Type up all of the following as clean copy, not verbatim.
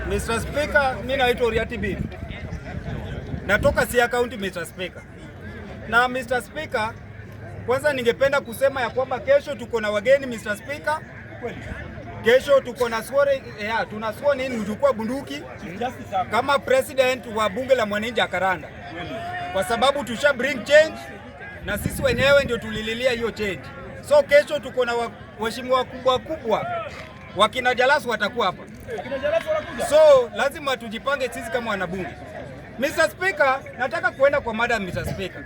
Mr. Speaker, mimi naitwa Uriati Bill. Natoka Siaya County, Mr. Speaker. Na Mr. Speaker, kwanza ningependa kusema ya kwamba kesho tuko na wageni, Mr. Speaker. Kesho tuko na swearing, yeah, tuna sworn in mjukuu bunduki kama president wa bunge la mwananchi Jacaranda, kwa sababu tusha bring change na sisi wenyewe ndio tulililia hiyo change. So kesho tuko na waheshimiwa wakubwa kubwa, wakina Jalas watakuwa hapa, so lazima tujipange sisi kama wanabunge. Mr. Speaker, nataka kuenda kwa mada. Mr. Speaker,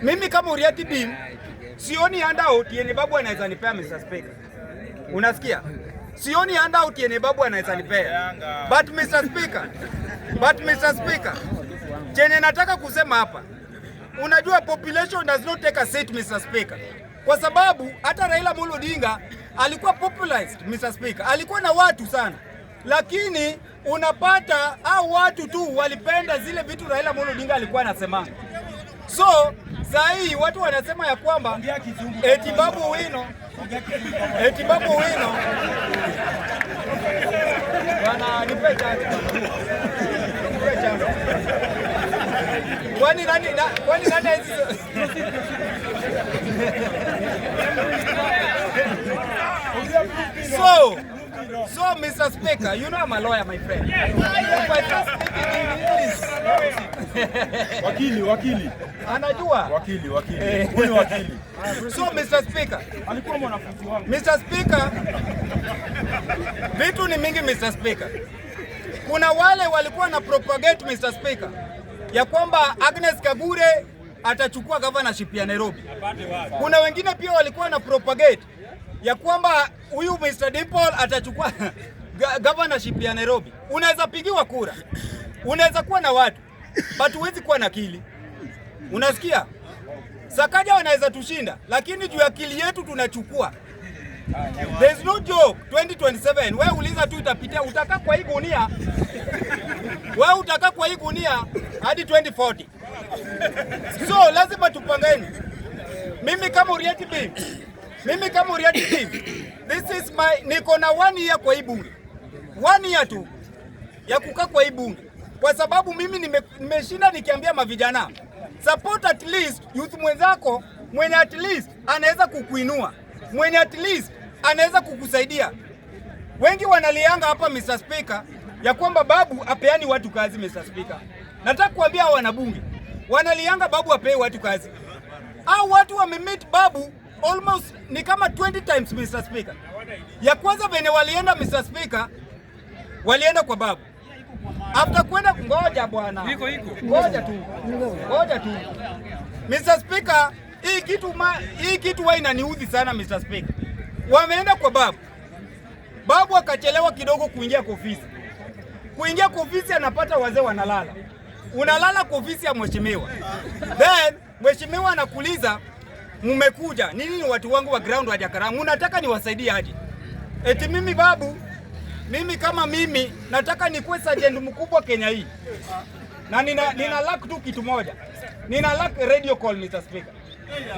mimi kama Uriati Bim sioni handout yenye babu anaweza nipea, Mr. Speaker. Unasikia? Sioni handout yenye babu anaweza nipea. But Mr. Speaker, chenye nataka kusema hapa, unajua population does not take a seat, Mr. Speaker, kwa sababu hata Raila Amolo Odinga alikuwa popularized, Mr. Speaker, alikuwa na watu sana, lakini unapata au watu tu walipenda zile vitu Raila Amolo Odinga alikuwa anasemanga. So saa hii watu wanasema ya kwamba eti Babu Owino, bwana, nipe chance, nipe chance. Kwani nani hizi? So Mr. Speaker, you know I'm a lawyer, my friend. If I start speaking in English, Wakili, wakili. Anajua. Wakili, wakili. Huyu ni wakili. So Mr. Speaker, Alikuwa mwanafunzi wangu. Mr. Speaker, vitu ni mingi, Mr. Speaker. Kuna wale walikuwa na propagate, Mr. Speaker, ya kwamba Agnes Kagure atachukua governorship ya Nairobi. Kuna wengine pia walikuwa na propagate ya kwamba huyu Mr. Dimple atachukua governorship ya Nairobi. Unaweza pigiwa kura, unaweza kuwa na watu, but huwezi kuwa na akili. Unasikia? Sakaja wanaweza tushinda, lakini juu ya akili yetu tunachukua. There's no joke 2027. Wewe uliza tu itapitia, utakaa kwa hii gunia. Wewe utakaa kwa hii gunia hadi 2040. So lazima tupangeni. Mimi kama Uriati Bim, mimi kama Uriati Bim, this is my, niko na one year kwa hii bunge. One year tu ya kukaa kwa hii bunge, kwa sababu mimi nimeshinda nikiambia mavijana, support at least youth mwenzako mwenye at least anaweza kukuinua, mwenye at least anaweza kukusaidia. Wengi wanalianga hapa, Mr. Speaker, ya kwamba babu apeani watu kazi. Mr. Speaker, nataka kuambia hao wanabunge wanalianga babu apei watu kazi. Au watu wamemeet babu almost ni kama 20 times, Mr. Speaker. Ya kwanza venye walienda, Mr. Speaker, walienda kwa babu. After kwenda, ngoja bwana, Iko, iko. Ngoja tu, ngoja tu, Mr. Speaker, hii kitu huwa inaniudhi sana, Mr. Speaker. Wameenda kwa babu, babu akachelewa kidogo kuingia kwa ofisi. Kuingia kwa ofisi anapata wazee wanalala, unalala kwa ofisi ya mheshimiwa, then mheshimiwa anakuuliza, "Mmekuja nini? Ni watu wangu wa ground wa Jacaranda, mnataka niwasaidie aje?" Eti mimi babu, mimi kama mimi nataka nikuwe sergeant mkubwa Kenya hii, na nina lack tu kitu moja, nina lack radio call, Mr. Speaker.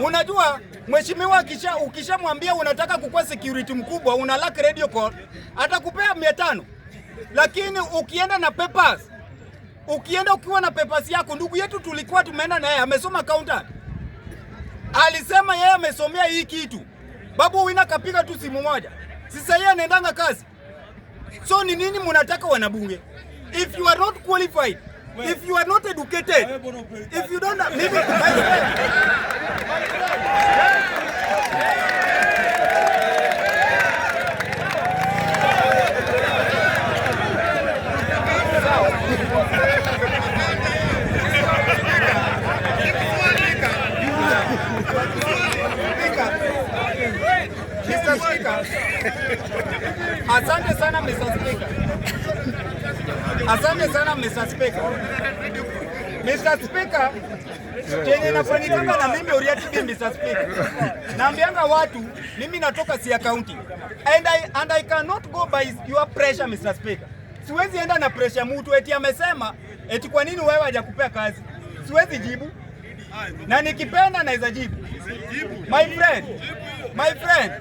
Unajua mheshimiwa akisha ukishamwambia unataka kukuwa security mkubwa, una lack radio call, atakupea 500, lakini ukienda na papers, ukienda ukiwa na papers yako, ndugu yetu tulikuwa tumeenda na yeye, amesoma accountant, alisema yeye amesomea hii kitu. Babu Owino kapiga tu simu moja, sasa yeye anaendanga kazi. So ni nini mnataka wanabunge? If you are not qualified, if you are not educated, if you don't, mimi, my friend, my friend. Mr. Speaker. Asante sana, Mr. Speaker. Asante sana, Mr. Speaker. Mr. Speaker, chenye nafanyikanga na mimi Uriati B, Mr. Speaker. Naambianga watu mimi natoka Siaya County and I cannot go by your pressure, Mr. Speaker. Siwezi enda na pressure mtu eti amesema eti kwa nini wewe hajakupea kazi. Siwezi jibu. Na nikipenda naweza jibu. My friend, My friend,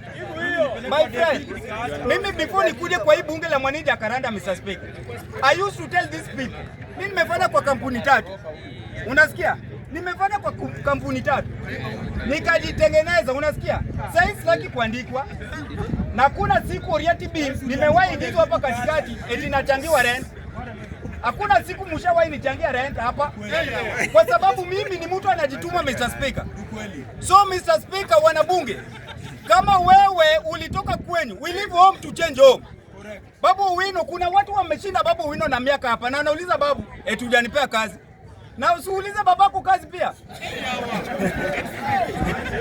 my friend, mimi before nikuje kwa hii bunge la Mwananchi Jacaranda, Mr. Speaker, I used to tell these people, mimi nimefanya kwa kampuni tatu. Unasikia? Nimefanya kwa kampuni tatu nikajitengeneza, unasikia? Sasa sitaki kuandikwa na kuna siku Oriati Beam nimewahi ingizwa hapa katikati eti nachangiwa rent. Hakuna siku mshawahi nichangia rent hapa, kwa sababu mimi ni mtu anajituma, Mr. Speaker. So Mr. Speaker, wanabunge, kama wewe ulitoka kwenyu, we leave home to change home. Babu Owino, kuna watu wameshinda Babu Owino na miaka hapa, na anauliza babu, eti hujanipea kazi, na usiulize babako kazi pia.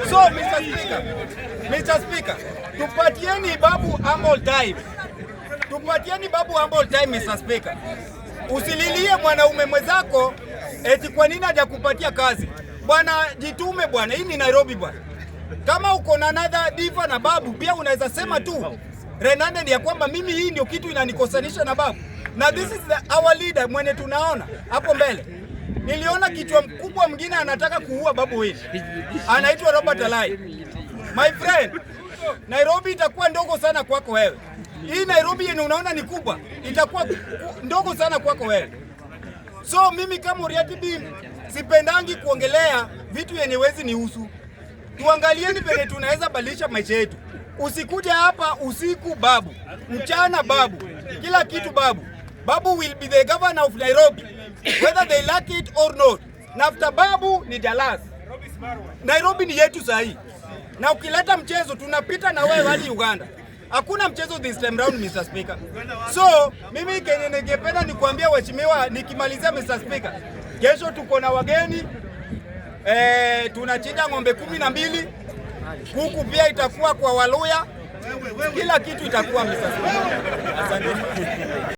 So Mr. Speaker, Mr. Speaker, tupatieni babu ample time, tupatieni babu ample time, Mr. Speaker. Usililie mwanaume mwenzako eti kwa nini hajakupatia kazi. Bwana, jitume bwana, hii ni Nairobi bwana. Kama uko na another diva na babu pia unaweza sema tu Renande ni ya kwamba mimi hii ndio kitu inanikosanisha na babu, na this is our leader mwenye tunaona hapo mbele. Niliona kichwa mkubwa mwingine anataka kuua babu hili, anaitwa Robert Alai. My friend, Nairobi itakuwa ndogo sana kwako wewe. Hii Nairobi yenye unaona ni kubwa itakuwa ndogo sana kwako wewe. So mimi kama Uriati Bim sipendangi kuongelea vitu yenye wezi nihusu. Tuangalieni vile tunaweza badilisha maisha yetu. Usikuja hapa usiku babu, mchana babu, kila kitu babu. Babu will be the governor of Nairobi whether they like it or not. Na after babu ni Jalas. Nairobi ni yetu sahi, na ukileta mchezo tunapita na wewe hadi Uganda. Hakuna mchezo this time round, Mr. Speaker. So mimi kenye ningependa ni kuambia waheshimiwa, nikimalizia Mr. Speaker, kesho tuko na wageni tunachinja ng'ombe 12, kuku pia itakuwa kwa Waluya, kila kitu itakuwa, Mr. Speaker. Asante.